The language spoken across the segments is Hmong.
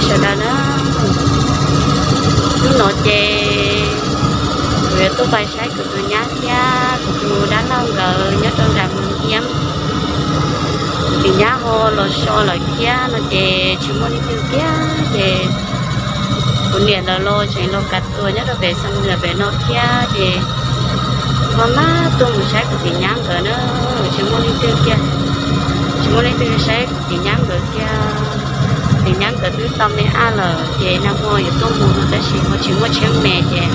Sawv daws na, hnub no ces kuv yuav tuaj pais saib kuv tus nyab thiab kuv tus dab laug nkawd nyob rau nram Moos Hiab. Kuv tus nyab ho los so lawm thiab no ces tsis muaj leej twg thiab ces kuv niam lawv los tseem los kav tua nyob rau pem xa mus pem no thiab ces ho maj tuaj mus saib kuv tus nyab nkawd na, tsis muaj leej twg kiag, tsis muaj leej twg saib kuv tus nyab nkawd kiag. Tus nyab nkawd twb tau me ab lawm ces nag hmo yuav tuaj mus no tab sis ho tsis muaj tsheb me ces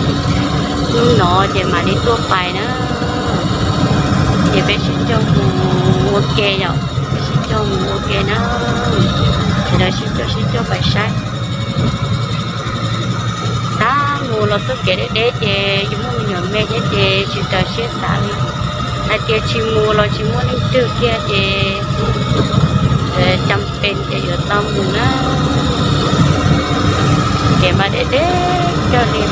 hnub no ces mam li tuaj pais na. Ces peb sib coj mus ua ke yom, peb sib coj mus ua ke na. Sawv daws sib coj sib coj pais saib. Xav mus los txoj kev deb deb ces yus muaj me nyuam me thiab ces tsis raws siab xav li. Hais tias tsis mus los tsis muaj leej twg kiag ces cas pes ces yuav tau mus na. Kev mas deb deb kawg li.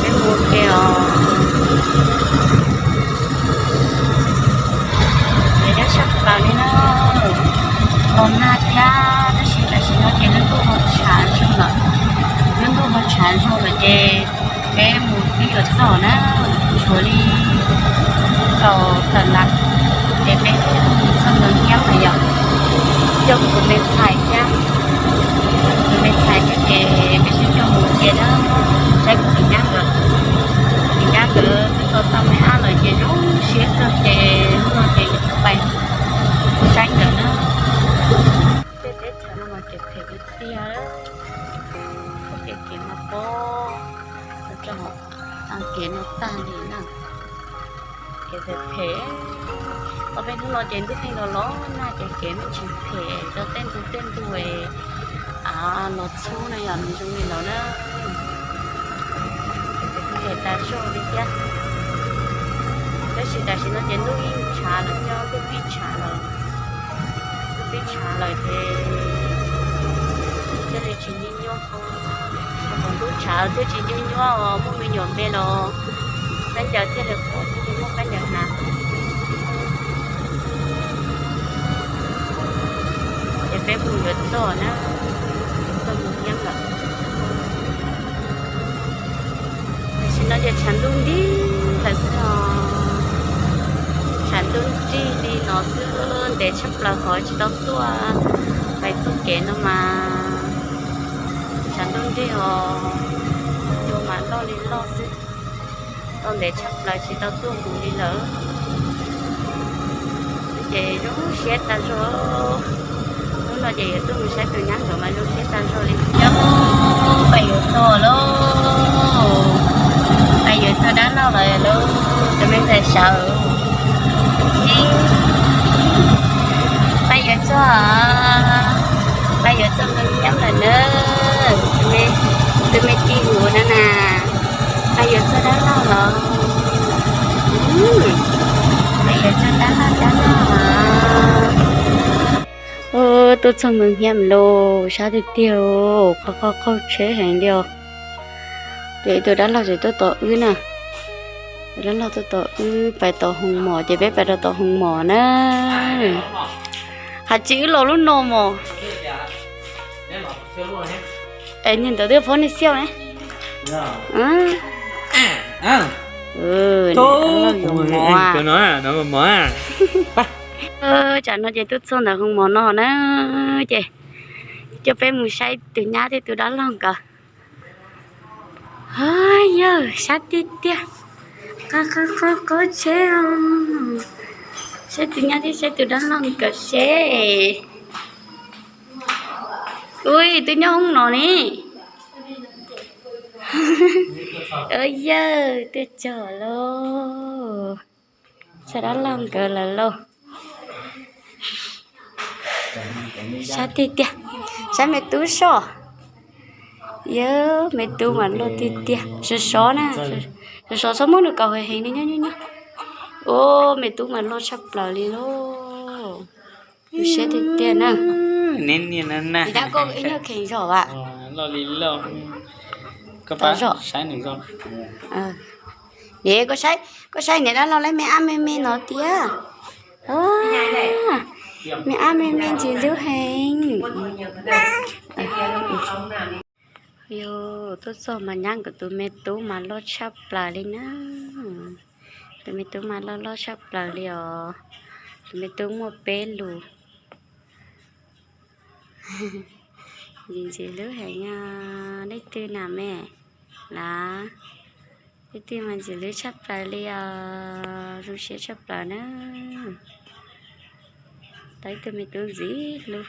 Peb mus ua ke os. Ces deb tshaj plaws li na, los nag thiab tab sis tam sim no ces lub ntuj ho tshav zoo lawm, lub ntuj ho tshav zoo lawm ces peb mus twb yuav txog na, tshuav li kaum tawm las ces peb thiaj li txog Moos Hiab lawm yom. Coj kuv tus me ntxhais thiab, kuv tus me ntxhais thiab ces peb sib coj mus ua ke na, saib kuv tus nyab nkawd, tus nyab nkawd twb tau tau me ab lawm ces zoo siab kawg ces hnub no ces yuav pais saib nkawd na. Tej teb chaws no mas kev phem tiag tiag, txoj kev kev mas pob rau kev no tag li na. Kev phem phem, ob peb hnub no ces ntuj pheej los los nag ces kev me ntsis phem rau tej ntu tej ntu es av los txhub no yom, nws zoo li ntawd na. Phem tas zog li thiab. Tab sis tam sim no ces ntuj yeej tshav lawm thiab, ntuj pib tshav lawm, ntuj pib tshav lawm ces thiaj li tsis nyuaj nyuaj. Thaum ntuj tshav thiaj tsis nyuaj nyuaj os, muaj me nyuam me los khaub ncaws thiaj li pom thiaj li muaj khaub ncaws hnav. Ces peb mus yuav txog na, yuav txog Moos Hiab lawm. Tam sim no ces tshav ntuj nrig lawm xwb os. Tshav ntuj nrig li no xwb, ntev tshaj plaws qhov tsis tau tuaj pais txoj kev no mas. Tshav ntuj nrig os, cua mas loj li loj xwb. Tau ntev tshaj plaws tsis tau tuaj mus li lawm. Ces zoo siab tag zog. Hnub no ces yuav tuaj mus saib tus nyab nkawd mas zoo siab tag zog li. Nyob pais yuav txog lauj, pais yuav txog dab laug lawm lauj, tus me ntxhais sawv. Pais yuav txog, pais yuav txog Moos Hiab lawm na. Tus me tij Huv na na, pais yuav txog dab laug los, pais yuav txog dab laug dab laug. Tuaj txog Moos Hiab lauj, sab tiag tiag, qaug qaug qaug tsheb heev li os. Ces tus dab laug tseem tuaj tos wb na. Tus dab laug tuaj tos wb pais tom Hoo Mom ces peb pais rau tom Hoo Mom na. Has tsis wb los lub no mos. Es niag ntawd twb phob niag xiauj ne. Tsam no ces twb txog ntawm Hoo Mom no na, ces coj peb mus saib tus nyab thiab tus dab laug nkawd. Yawg, sab tiag tiag, qaug qaug qaug tsheb os. Saib tus nyab thiab saib tus dab laug nkawd seb. Ui, twb nyob hoob no ne. Yawg, twb txog lauj. Txog dab laug nkawd lawm lauj. Sab tiag tiag, saib me tub soj. Yawg, me tub mas loj tiag tiag, sov sov na, sov sov txhob muab nws kaus heev heev li nyob nyob nyob. Ua, me tub mas loj tshaj plaws li lauj. Siab tiag tiag na. Tab koj ib nyuag kheev zog as. Niam, koj saib niam dab laug lawv me ab me me no tiag. Me ab me me ntxim hlub heev. Yog tuaj txog mas nyab nkawd tus me tub mas loj tshaj plaws li na. Tus me tub mas loj loj tshaj plaws li os. Tus me tub muaj peb lus. Ntxim ntxim hlub heev os. Leej twg na me? Lav, leej twg mas ntxim hlub tshaj plaws li os. Zoo siab tshaj plaws na. Tau ib tug me tub ntxim hlub.